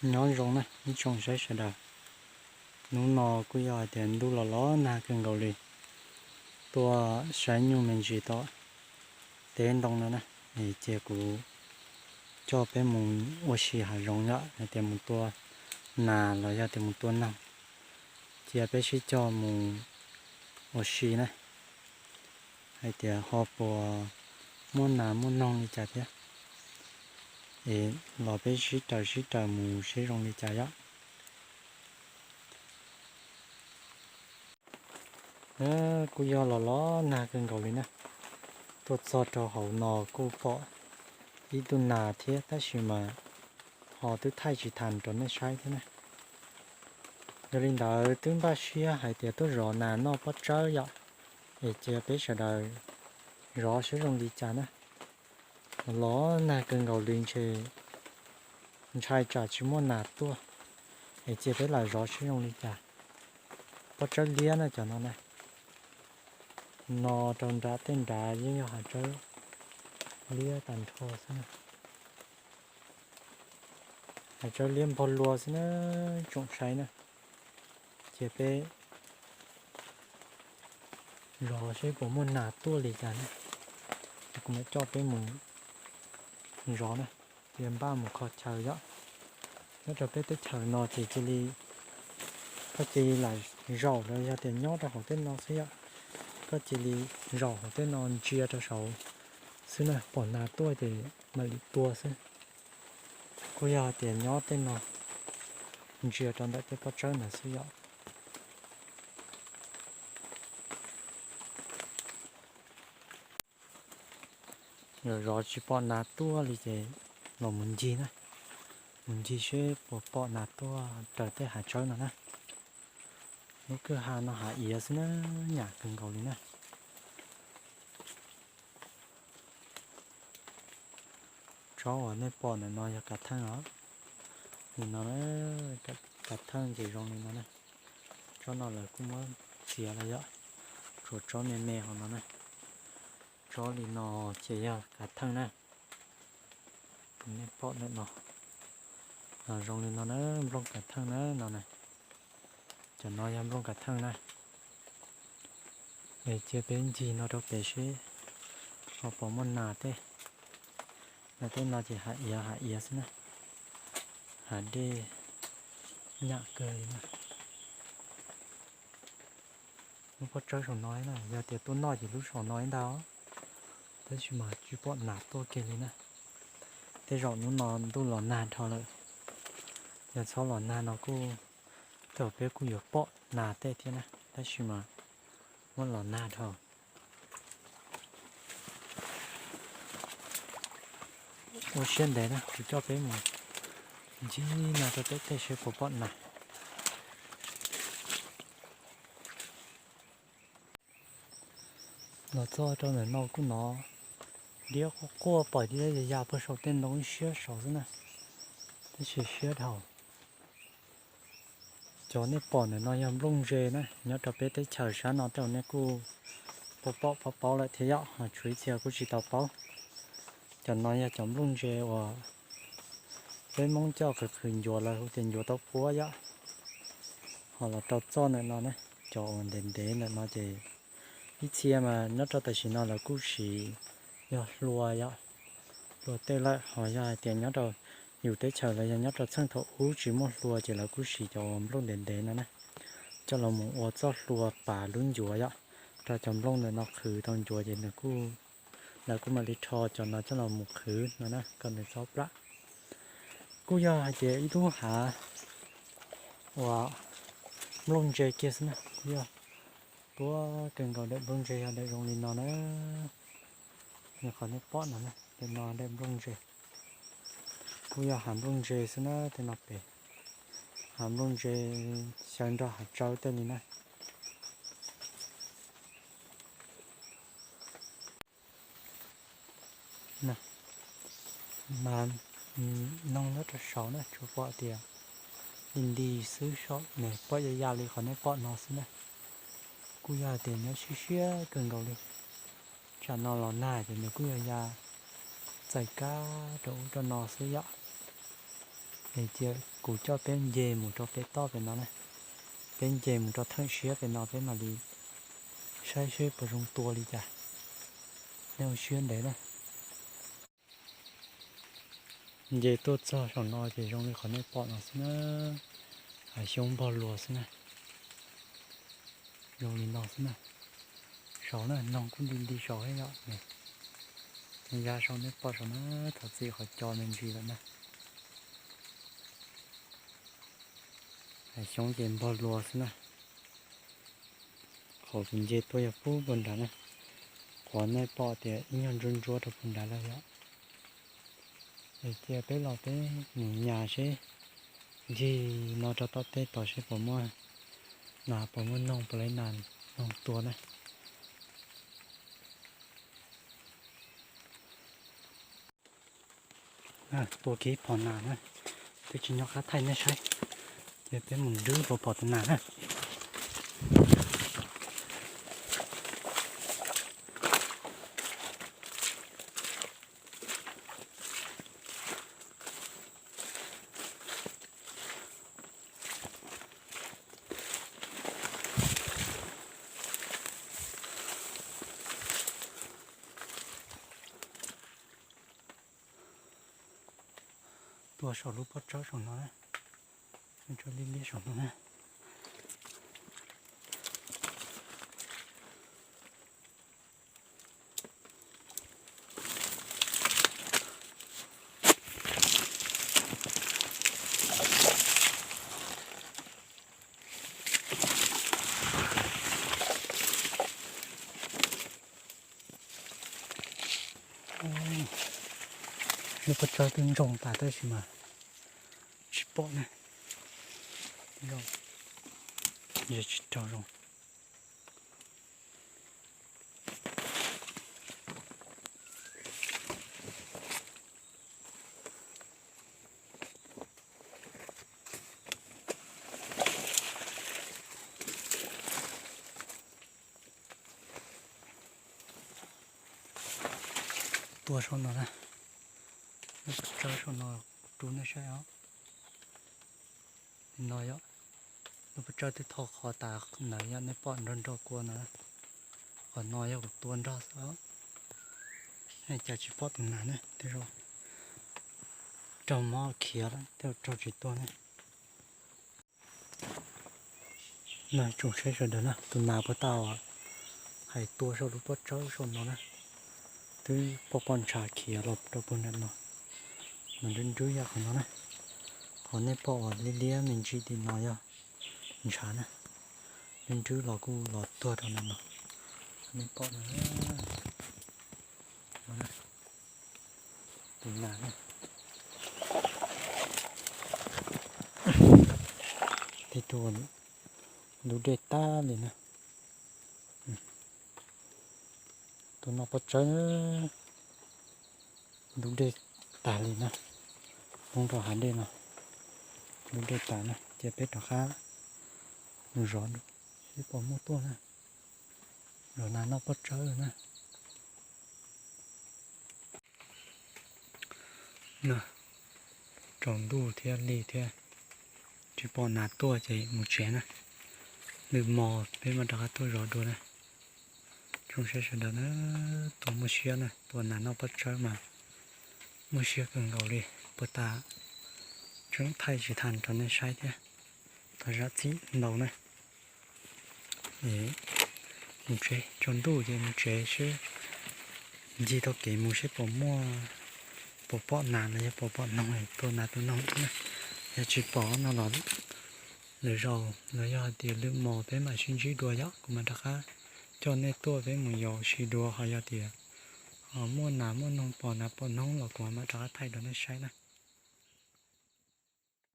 Nyob zoo na ib tsoom saib sawv daws, hnub no kuj yog hais tias ntuj los los nag kawg nkaus li, tuaj saib nyuj me ntsis tom teb ntoo no na, es cia kuv coj peb mus ua si hav zoov yom, hais tias mus tua nas los yog tias mus tua noog, cia peb sib coj mus ua si na, hais tias ho puas muaj nas muaj noog li cas thiab, es los peb sib raws sib raws mus seb zoo li cas yom. Kuj yog los los nag kawg nkaus li na, tuaj txog rau hauv no kuj pom ib tug nas thiab tab sis mas ho twb thaij tsis tau rau nej saib thiab na. Yog li ntawd twb npaj siab hais tias tuaj zov nas noj pob tsawb yom, es cia peb sawv daws zov seb zoo li cas na. Los los nag kawg nkaus li ntshe ntshai tsam tsis muaj nas tuaj, es cia peb lam zov seb zoo li cas. Pob tsawb liab na cov no na, no rau nram tej nrad yeej yog hav tsawb liab tag nrho xwb na. Hav tsawb liab npog lua xwb na, tsoom saib na. Cia peb zov seb puas muaj nas tuaj li cas na, kuv mam coj peb mus zov na. Cia npaj mus kho chaw yom. Nyob rau peb teb chaws no ces cia li, koj cia li lam zaum los yog tias nyob rau hauv tej no xwb yom. Koj cia li zaum hauv tej no ntsia rau saud xwb na, pom nas tuaj ces mam li tua xwb. Kuj yog hais tias nyob tej no ntsia rau ntawm tej pob tsawb ntawd xwb yom. Zov zov tsis pom nas tuaj li ces los mus ncig na, mus ncig seb puas pom nas tuaj raws tej hav tsawb no na. Lub kwj ha no hav iav xwb na, nyam kawg nkaus li na. Tsob uas nej pom ntawm no yog kav theej os. Nim no na, kav theej ces zoo li no na. Tsob no lawv kuj muab txiav lawm yom, tshuav tsob me me hauv no na. Tsob li no ces yog kav theej na. Nej pom ntawm no zoo li no na, nplooj kav theej na no na. Cov no yog nplooj kav theej na. Es cia peb ncig no rau pem seb ho puas muaj nas tej. Nas tej no ces hav iav hav iav xwb na, hav dej nyam kawg li na. Lub pob tsawb saum no na, yog tias tuaj noj ces lub saum no ib ntag, tab sis mas tsis pom nas tuaj kiag li na. Tej zaum hnub no ntuj los nag dhau lawm, yog txhob los nag no kuj, tej zaum peb kuj yuav pom nas tej thiab na, tab sis mas muab los nag dhau. Ua siab ntev na, kuv coj peb mus ncig no rau pem tej seb puas pom nas. Los txog rau ntawm no kuj hnov diab quaj quaj pom diab ya ya puag saum tej ntoo ib siab saud xwb na, tab sis siab dhau. Cov nej pom ntawm no yog nplooj ntse na, nyob rau peb teb chaws sab no tej zaum nej kuj pom pom paub paub lawm thiab yom, ho tshuav ib txhia kuj tsis tau paub. Cov no yog cov nplooj ntse uas peb Hmoob coj qhwv qhwv ncuav lawv hu tias ncuav tau puab yom. Ho los rau txoj ntawm no na, cov uas ntev ntev ntawm no ces ib txhia mas nyob rau tam sim no lawv kuj siv yog hlua yom, hlua tej lawm, ho yog hais tias nyob rau yus teb chaws los yog nyob rau txheej thaum ub tsis muaj hlua ces lawv kuj siv cov uas nplooj ntev ntev no na, coj los mus ua txoj hlua pav lub ncuav yom, rau cov nplooj ntawm no qhwv tau ncuav ces nws kuj, lawv kuj mam li rho cov no coj los mus qhwv no na kom nws txhob plam. Kuj yog hais tias ib lub hav uas nplooj ntse kiag xwb na, kuj yog tuab kawg nkaus, daim nplooj ntse yog daim zoo li no na. Yog qhov nej pom no na, daim no daim nplooj ntse, kuj yog hav nplooj ntse xwb na, tej no pem hav nplooj ntse xyaw nrog hav tsawb tej li na. Mas noog nyob rau saud na, tsuas pom tias nti nti xwb, saum me pom ya ya li qhov nej pom no xwb na. Kuj yog hais tias nyob siab siab kawg nkaus li. Tsam no los nag ces nws kuj yog ya txais kab rau ub rau no xwb yom. Es cia Kuv coj peb nce mus rau peb toj pem no na. Peb nce mus rau theem siab pem no peb mam li saib seb puas zoo tua li cas. Nej ua siab ntev na. Nce tuaj txog saum no ces zoo li qhov nej pom no xwb na. Hav xyoob npog luas xwb na. Zoo li no xwb na. Saud na, noog kuj nti nti saud thiab yom. Ces ya saud nej pom saud na, thov txim qhov co me ntsis lawm na. Hav xyoob ces npog luas xwb na. Qhov kuv nce tuaj yog pub puag nrad na. Qhov nej pom tias ib nyuag ntsuab ntsuab rau puag nrad lawm yom. Es cia peb los peb mus nyas seb ncig no rau tom tej tod seb puas muaj nas, puas muaj noog, puas lawv nas noog tua na. Tua kiag ib phom nas na, twb tsis nyob qab thaij nej saib, ces peb mus nrwb puas pom tus nas na. Tua saum lub pob tsawb saum no na, tso liab liab saum no na. Lub pob tsawb twb ntsoog tas tab sis mas tsis pom ne, zoo, tsis raug zoo. Tua saum no na, lub pob tsawb saum no, rub nej saib os. No yog lub pob tsawb twb tho qhov tas ntawd yog nej pom nrog nrog kua no. Qhov no yog kuv tua nrog xwb, cas tsis pom tus nas ne, tej zaum raug mob khiav lawm tej zaum raug tsis tuag ne. No tsoom saib sawv daws na, tus nas puag ta uas hais tua saum lub pob tsawb saum no na, twb pom pom ntshav khiav los rau puag nram no, mas nrwb nrwb yam qhov no na. Qhov nej pom uas liab liab me ntsis tim no yog ntshav na, nrwb nrwb los kuj los tuag rau nram no, nej pom no. Tus nas na, tej tug ntub dej tag li na. Tus no pob tsawb ntub dej tag li na, poob rau hav dej no, ntub dej tas na, cia peb rov qab mus zov seb puas muaj tuaj na, zov nas noj pob tsawb na. Tsaus ntuj thiab lig thiab, tsis pom nas tuaj ces mus tsev na. Lwm hmo peb mam rov qab tuaj zov dua na. Tsoom saib sawv daws na, tua muaj siab na, tua nas noj pob tsawb mas muaj siab kawg nkaus li. Puag ta tseem thaij tsis tag rau nej saib thiab, thov zam txim ntau na. Mus tsev, tsaus ntuj ces mus tsev seb, ncig tau kev mus seb puas muaj, puas pom nas los yog puas pom noog, tua nas tua noog na. Yog tsis pom no los lwm zaus los yog hais tias lwm hmo peb mam sib ntsib dua yom, kuv mam rov qab coj nej tuaj peb mus yaum ua si dua, ho yog tias muaj nas muaj noog, pom nas pom noog los kuv mam rov qab thaij rau nej saib na.